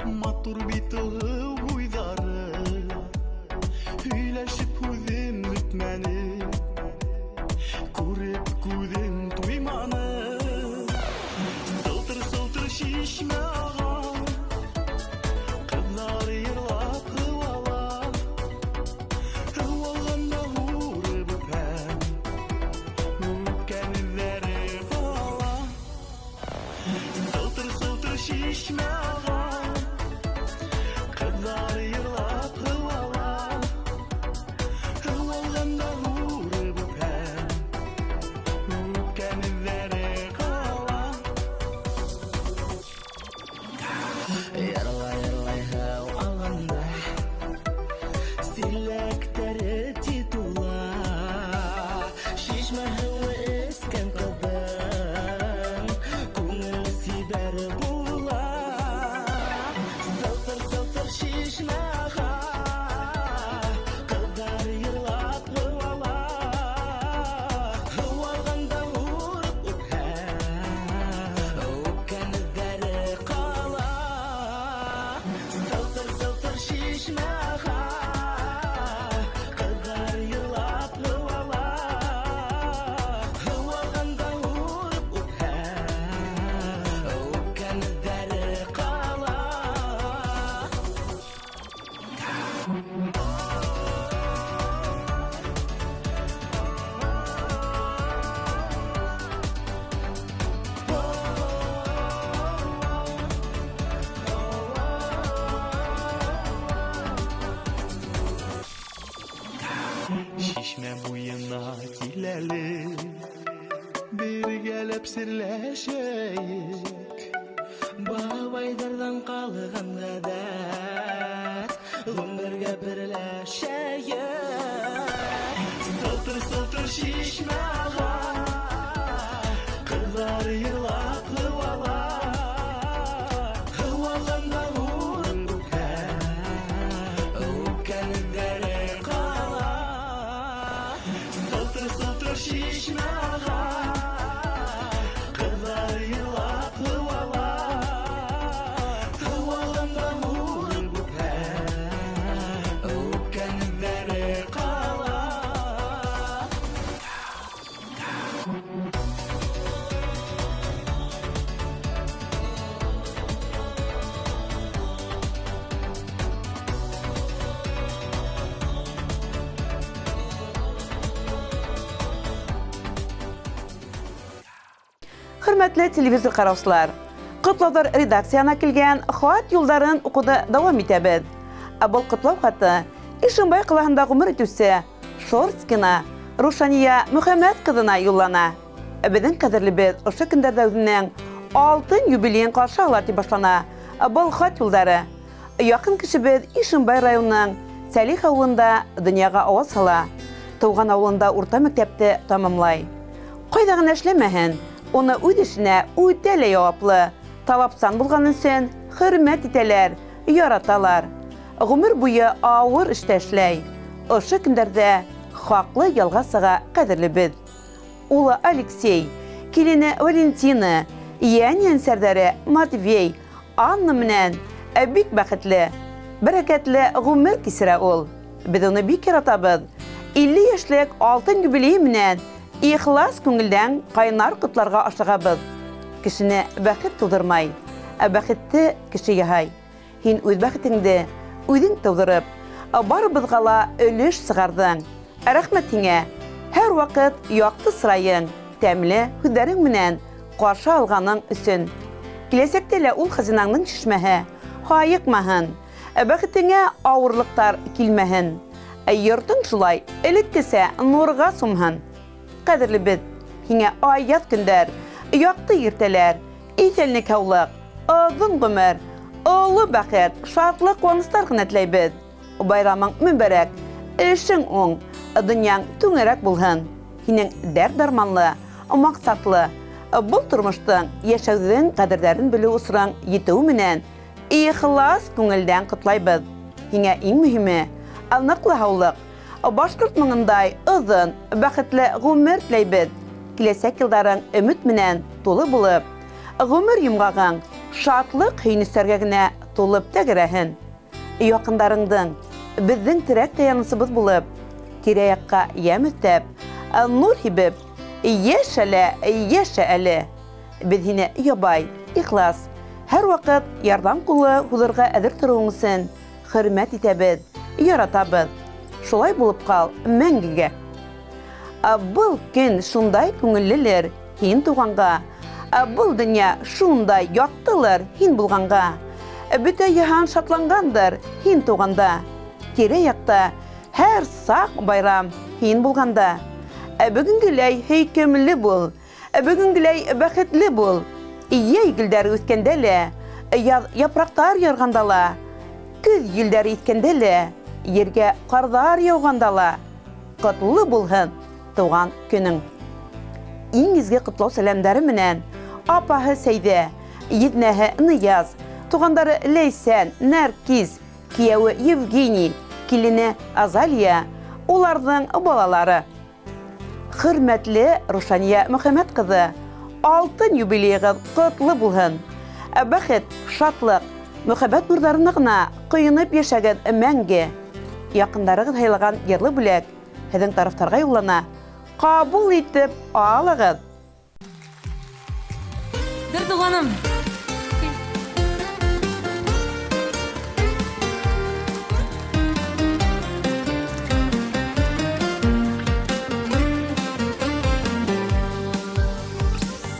Матур бит ул һыу буйҙары. Һөйләшеп һүҙем бөтмәне, Күреп күҙем туйманы. Сылтыр-сылтыр шишмә аға, Ҡыҙҙар йырлап һыу ала. Һыу алғанда һурып үпһәм, Үпкән эҙҙәре ҡала. Сылтыр-сылтыр шишмә аға, Ҡыҙҙар йырлап һыу ала. Һыу алғанда һурып үпһәм, Үпкән эҙҙәре ҡала. Йырлай-йырлай һыу алғанда, Силәктәре тиҙ тула. Шишмә һыуы эскән ҡыҙҙың Күңеле сибәр була. Сылтыр-сылтыр шишмә аға, Ҡыҙҙар йырлап һыу ала. Һыу алғанда һурып үпһәм, Үпкән эҙҙәре ҡала. Сылтыр-сылтыр шишмә аға, Ҡыҙҙар йырлап һыу ала. Һыу алғанда һурып үпһәм, Үпкән эҙҙәре ҡала. Шишмә буйына кил әле, Бергәләп серләшәйек. Бабайҙарҙан ҡалған ғәҙәт, Ғүмергә берләшәйек. Сылтыр-сылтыр шишмә аға, Ҡыҙҙар йырлап һыу ала. Һыу алғанда һурып үпһәм, Үпкән эҙҙәре ҡала. Сылтыр-сылтыр шишмә аға, Ҡыҙҙар йырлап һыу ала. Һыу алғанда һурып үпһәм, Үпкән эҙҙәре ҡала. Хөрмәтле телевизор ҡараусылар, ҡотлауҙар редакцияһына килгән хат юлдарын уҡыуҙы дауам итәбеҙ. Ә был ҡотлау хаты Ишембай ҡалаһында ғүмер итеүсе Шорскина Рушания Мөхәммәт ҡыҙына юллана. Беҙҙең ҡәҙерлебеҙ ошо көндәрҙә үҙенең алтын юбилейын ҡаршы ала тип башлана был хат юлдары. Яҡын кешебеҙ Ишембай районының Сәлих ауылында донъяға ауаз һала. Тыуған ауылында урта мәктәпте тамамлай. Ҡайҙа ғына эшләмәһен, уны үҙ эшенә үтә лә яуаплы, талапсан булған өсөн хөрмәт итәләр, яраталар. Ғүмер буйы ауыр эштә эшләй. Ошо көндәрҙә хаҡлы ялға сыға ҡәҙерлебеҙ. Улы Алексей, килене Валентина, йән-йәнсәрҙәре Матвей, Анна менән бик бәхетле, бәрәкәтле ғүмер кисерә ул. Беҙ уны бик яратабыҙ. 50 йәшлек алтын юбилейы менән ихлас күңелдән ҡайнар ҡотларға ашығабыҙ. Кешене бәхет тыуҙырмай, ә бәхетте кеше яһай. Һин үҙ бәхетеңде үҙең тыуҙырып, барыбыҙға ла өлөш сығарҙың. Рәхмәт һиңә. Һәр ваҡыт яҡты сырайың, тәмле һүҙҙәрең менән ҡаршы алғаның өсөн. Киләсәктә лә ул хазинаңдың шишмәһе һайыҡмаһын, бәхетеңә ауырлыҡтар килмәһен. Йортоң шулай элеккесә нурға сумһын. Ҡәҙерлебеҙ, һиңә аяҙ көндәр, яҡты иртәләр, иҫәнлек һаулыҡ, оҙон ғүмер, оло бәхет, шатлыҡ ҡыуаныстар ғына теләйбеҙ. Байрамың мөбәрәк, эшең уң, донъяң түңәрәк булһын. Һинең дәрт-дарманлы, маҡсатлы, был тормоштоң, йәшәүҙең ҡәҙерҙәрен белеү осороң етеүе менән ихлас күңелдән ҡотлайбыҙ. Һиңә иң мөһиме ныҡлы һаулыҡ, башҡорт моңондай оҙон, бәхетле ғүмер теләйбеҙ. Киләсәк йылдарың өмөт менән тулы булып, ғүмер йомғағың шатлыҡ һөйөнөстәргә генә тулып тәгәрәһен. Яҡындарыңдың беҙҙең терәк таянысыбыҙ булып, тирә-яҡҡа йәм өҫтәп, нур һибеп, йәшә лә йәшә әле. Беҙ һине ябай, ихлас, һәр ваҡыт ярҙам ҡулы һуҙырға әҙер тороуың өсөн хөрмәт итәбеҙ, яратабыҙ. Шулай булып ҡал мәңгегә. Был көн шундай күңеллелер һин туғанға, был донъя шундай яҡтылыр һин булғанға. Бөтә йыһан шатланғандыр һин туғанда. Тирә-яҡта һәр саҡ байрам һин булғанда. Бөгөнгөләй һөйкөмлө бул, бөгөнгөләй бәхетле бул. Йәй гөлдәре үҫкәндә лә, яҙ япраҡтар ярғанда ла, көҙ елдәре иҫкәндә лә, ергә ҡарҙар яуғанда ла ҡотло булһын тыуған көнөң. Иң изге ҡотлау сәләмдәре менән апаһы Сәйҙә, еҙнәһе Нияз, туғандары Ләйсән, Нәркиз, кейәүе Евгений, килене Азалия, уларҙың балалары. Хөрмәтле Рушания Мөхәммәт ҡыҙы, алтын юбилейығыҙ ҡотло булһын. Бәхет, шатлыҡ, мөхәббәт нурҙарына ғына ҡойоноп йәшәгеҙ мәңге. Яҡындарығыҙ һайлаған йырлы бүләк һеҙҙең тарафтарға юллана. Ҡабул итеп алығыҙ. Бер туғаным.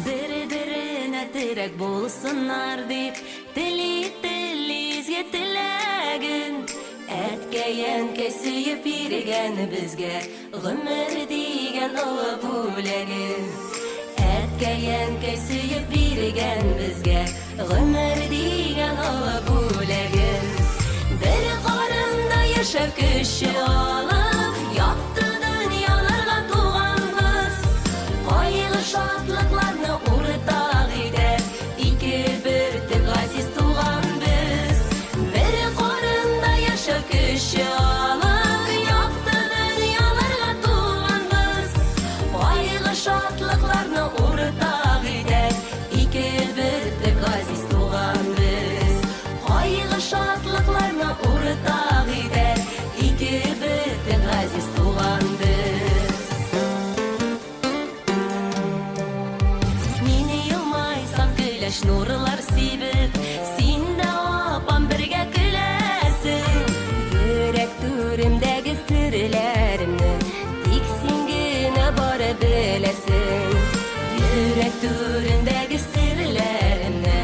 Бер-беренә терәк булсыннар дип, тели-тели изге теләген. Әткәй-әнкәй сөйөп биргән безгә ғүмер дигән оло бүләген. Әткәй-әнкәй сөйөп биргән безгә ғүмер дигән оло бүләген. Бер ҡарында йәшәү көсө алып, яҡты донъяларға туғанбыҙ. Ҡайғы шатлыҡларны уртаҡ итә, ике бөртөк ғәзиз туған беҙ. Бер ҡарында йәшәү көсө алып, яҡты донъяларға туғанбыҙ. Ҡайғы шатлыҡларны уртаҡ итә, ике бөртөк ғәзиз туған беҙ. Ҡайғы шатлыҡларны уртаҡ итә, ике бөртөк ғәзиз туған беҙ. Мин йылмайсам көләс нурлар сибеп, син дә апам бергә көләсең. Йөрәк түремдәге серләремне тик син генә бары беләсең. Йөрәк түрендәге серләремне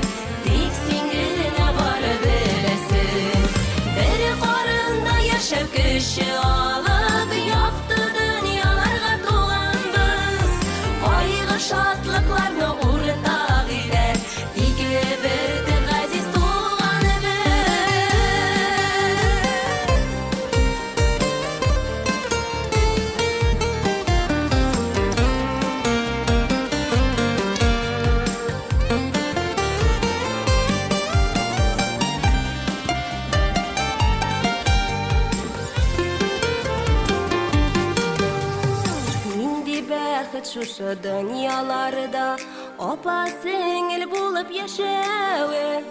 тик син генә бары беләсең. Бер ҡарында йәшәү көсө алып, яҡты донъяларға туғанбыҙ. Ҡайғы шатлыҡларны уртаҡ итә, ике бөртөк ғәзиз туғаныбыҙ. Нинди бәхет шушы донъяларда апа сеңел булып йәшәүе.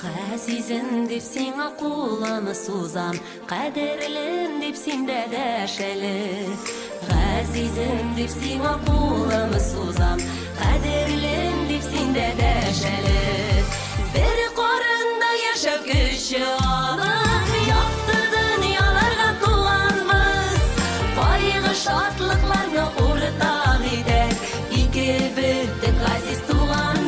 Ғәзизем дип сиңа ҡулымды сузам, ҡәҙерлем дип син дә дәш әле. Ғәзизем дип сиңа ҡулымды сузам, ҡәҙерлем дип син дә дәш әле. Бер ҡарында йәшәү көсө алып, яҡты донъяларға туғанбыҙ. Ҡайғы шатлыҡларны уртаҡ итә, ике бөртөк ғәзиз туған.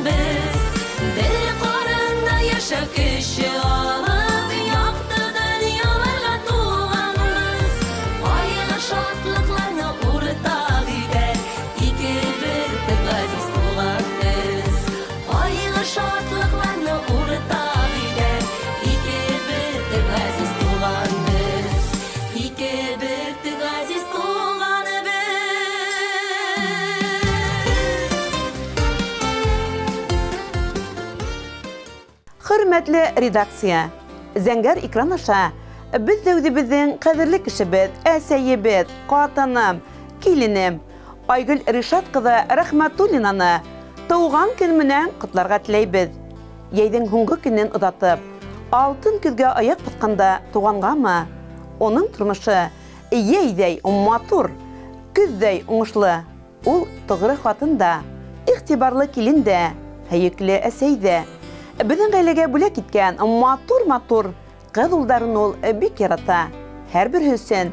Хөрмәтле редакция, зәңгәр экран аша беҙ ҙә үҙебеҙҙең ҡәҙерле кешебеҙ, әсәйебеҙ, ҡатыным, киленем Айгөл Ришат ҡыҙы Рәхмәтуллинаны тыуған көн менән ҡотларға теләйбеҙ. Йәйҙең һуңғы көнөн оҙатып, алтын көҙгә аяҡ баҫҡанда туғанғамы, уның тормошо йәйҙәй матур, көҙҙәй уңышлы. Ул тоғро хатын да, иғтибарлы килен дә, һөйөклө әсәй ҙә. Беҙҙең ғаиләгә бүләк иткән матур-матур ҡыҙ улдарын ул бик ярата. Һәр береһе өсөн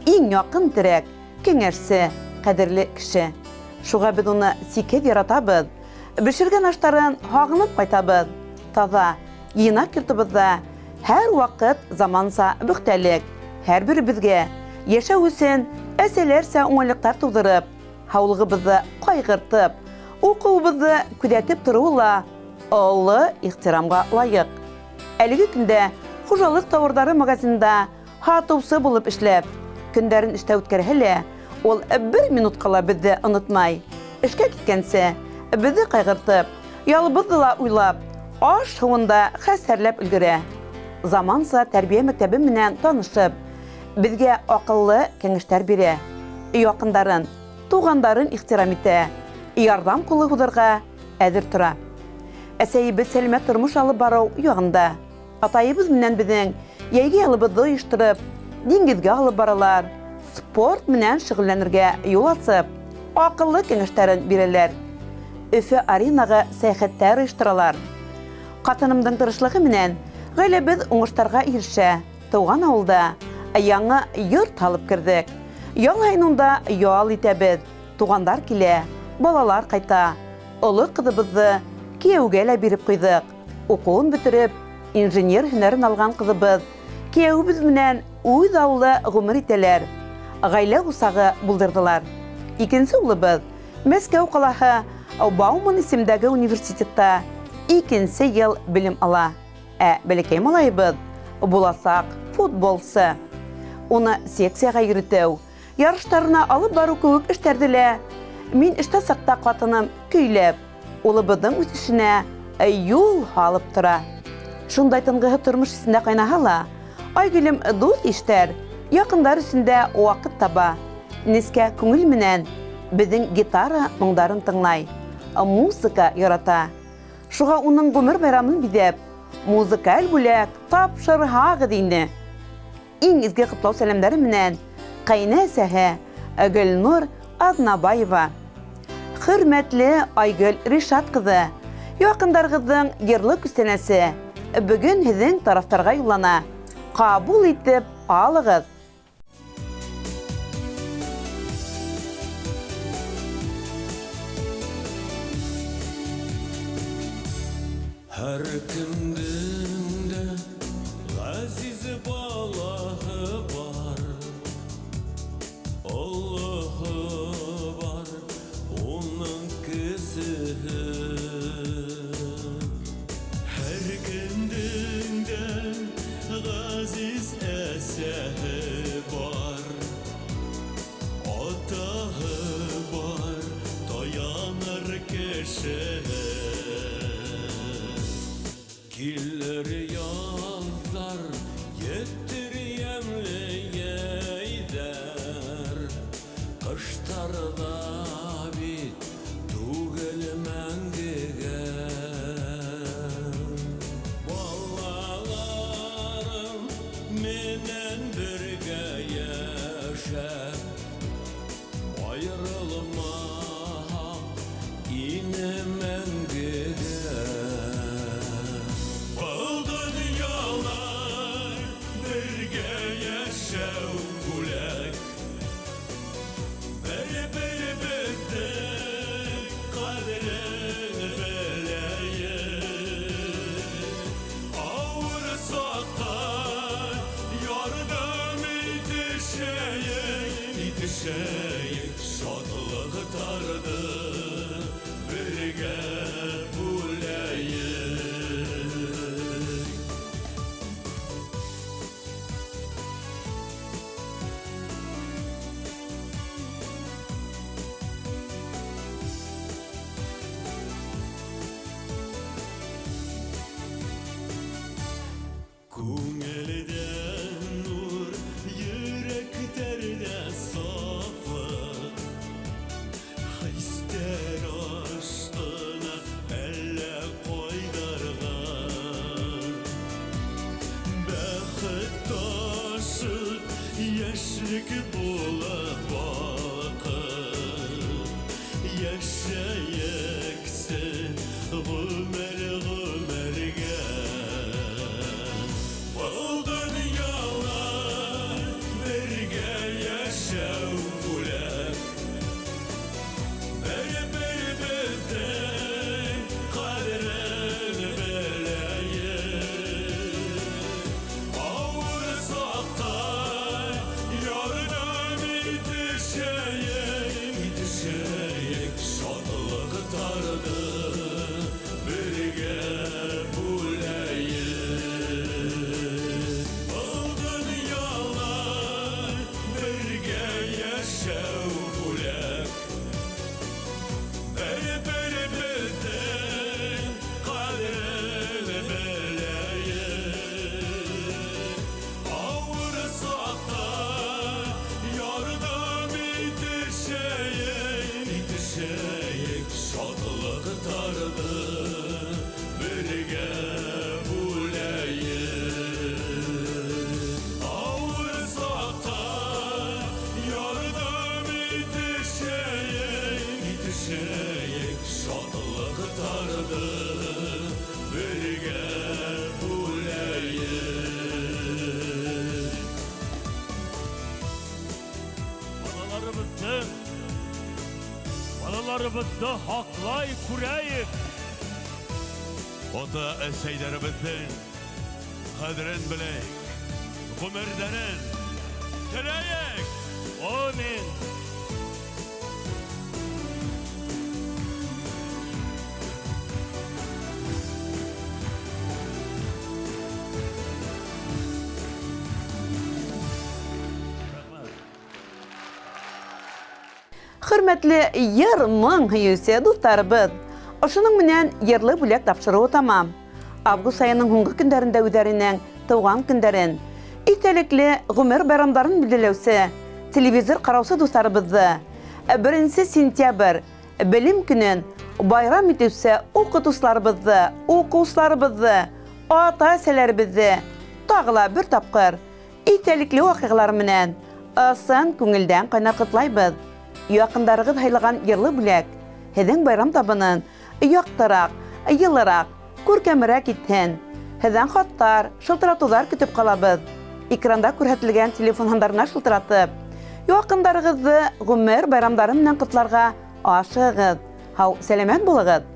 иң яҡын терәк, кәңәшсе, ҡәҙерле кеше. Шуға беҙ уны сикһеҙ яратабыҙ. Бешергән аштарын һағынып ҡайтабыҙ. Таҙа, йыйнаҡ йортобоҙҙа һәр ваҡыт заманса бөхтәлек. Һәр беребеҙгә йәшәү өсөн әсәләрсә уңайлыҡтар тыуҙырып, һаулығыбыҙҙы ҡайғыртып, уҡыуыбыҙҙы күҙәтеп тороуы ла оло ихтирамға лайыҡ. Әлеге көндә хужалыҡ тауарҙары магазинында һатыусы булып эшләп, көндәрен эштә үткәрһә лә, ул бер минутҡа ла беҙҙе онотмай. Эшкә киткәнсе беҙҙе ҡайғыртып, ялыбыҙҙы ла уйлап, аш һыуын да хәстәрләп өлгөрә. Заманса тәрбиә мәктәбе менән танышып, беҙгә аҡыллы кәңәштәр бирә. Яҡындарын, туғандарын ихтирам итә, ярҙам ҡулы һуҙырға әҙер тора. Әсәйебеҙ сәләмәт тормош алып барыу яғында. Атайыбыҙ менән беҙҙең йәйге ялыбыҙҙы ойоштороп, диңгеҙгә алып баралар, спорт менән шөғөлләнергә юл асып, аҡыллы кәңәштәрен бирәләр. Өфө аренаға сәйәхәттәр ойошторалар. Ҡатынымдың тырышлығы менән ғаиләбеҙ уңыштарға ирешә. Тыуған ауылда яңы йорт һалып керҙек. Ял һайын унда ял итәбеҙ. Туғандар килә, балалар ҡайта. Оло ҡыҙыбыҙҙы кейәүгә лә биреп ҡуйҙыҡ. Уҡыуын бөтөрөп, инженер һөнәрен алған ҡыҙыбыҙ кейәүебеҙ менән үҙ ауылы ғүмер итәләр. Ғаилә усағы булдырҙылар. Икенсе улыбыҙ Мәскәү ҡалаһы Бауман исемдәге университетта икенсе йыл белем ала. Ә бәләкәй малайыбыҙ буласаҡ футболсы. Уны секцияға йөрөтөү, ярыштарына алып барыу кеүек эштәрҙе лә мин эштә саҡта ҡатыным көйләп, улыбыҙҙың үҫешенә юл һалып тора. Шундай тынғыһыҙ тормош эсендә ҡайнаһа ла, Айгөлөм дуҫ-иштәр, яҡындар өсөн дә ваҡыт таба. Нескә күңел менән беҙҙең гитара моңдарын тыңлай, музыка ярата. Шуға уның ғүмер байрамын биҙәп, музыкаль бүләк тапшырһағыҙ ине. Иң изге ҡотлау сәләмдәре менән ҡәйнә әсәһе Гөлнур Аҙнабаева. Хөрмәтле Айгөл Ришат ҡыҙы, яҡындарығыҙҙың йырлы күстәнәсе бөгөн һеҙҙең тарафтарға юллана. Ҡабул итеп алығыҙ. Һәр кемдең дә ғәзиз балаһы бар, олоһо бар, уның кесеһе. Һәр кемдең дә ғәзиз әсәһе бар, атаһы бар, таяныр кешеһе. Килә. Бабаларыбыҙҙы һаҡлай күрәйек. Ата-әсәйҙәребеҙҙең ҡәҙерен беләйек, ғүмерҙәрен теләйек. Амин. Хөрмәтле йыр, моң һөйөүсе дуҫтарыбыҙ, ошоноң менән йырлы бүләк тапшырыуы тамам. Август айының һуңғы көндәрендә үҙҙәренең тыуған көндәрен, иҫтәлекле ғүмер байрамдарын билдәләүсе телевизор ҡараусы дуҫтарыбыҙҙы, 1 сентябрь белем көнөн байрам итеүсе уҡытыусыларыбыҙҙы, уҡыусыларыбыҙҙы, ата-әсәләребеҙҙе тағы ла бер тапҡыр иҫтәлекле ваҡиғалар менән ысын күңелдән ҡайнар ҡотлайбыҙ. Яҡындарығыҙ һайлаған йырлы бүләк һеҙҙең байрам табынын яҡтыраҡ, йылыраҡ, күркәмерәк итһен. Һеҙҙән хаттар, шылтыратыуҙар көтөп ҡалабыҙ. Экранда күрһәтелгән телефон һандарына шылтыратып, яҡындарығыҙҙы ғүмер байрамдары менән ҡотларға ашығығыҙ. Һау, сәләмәт булығыҙ.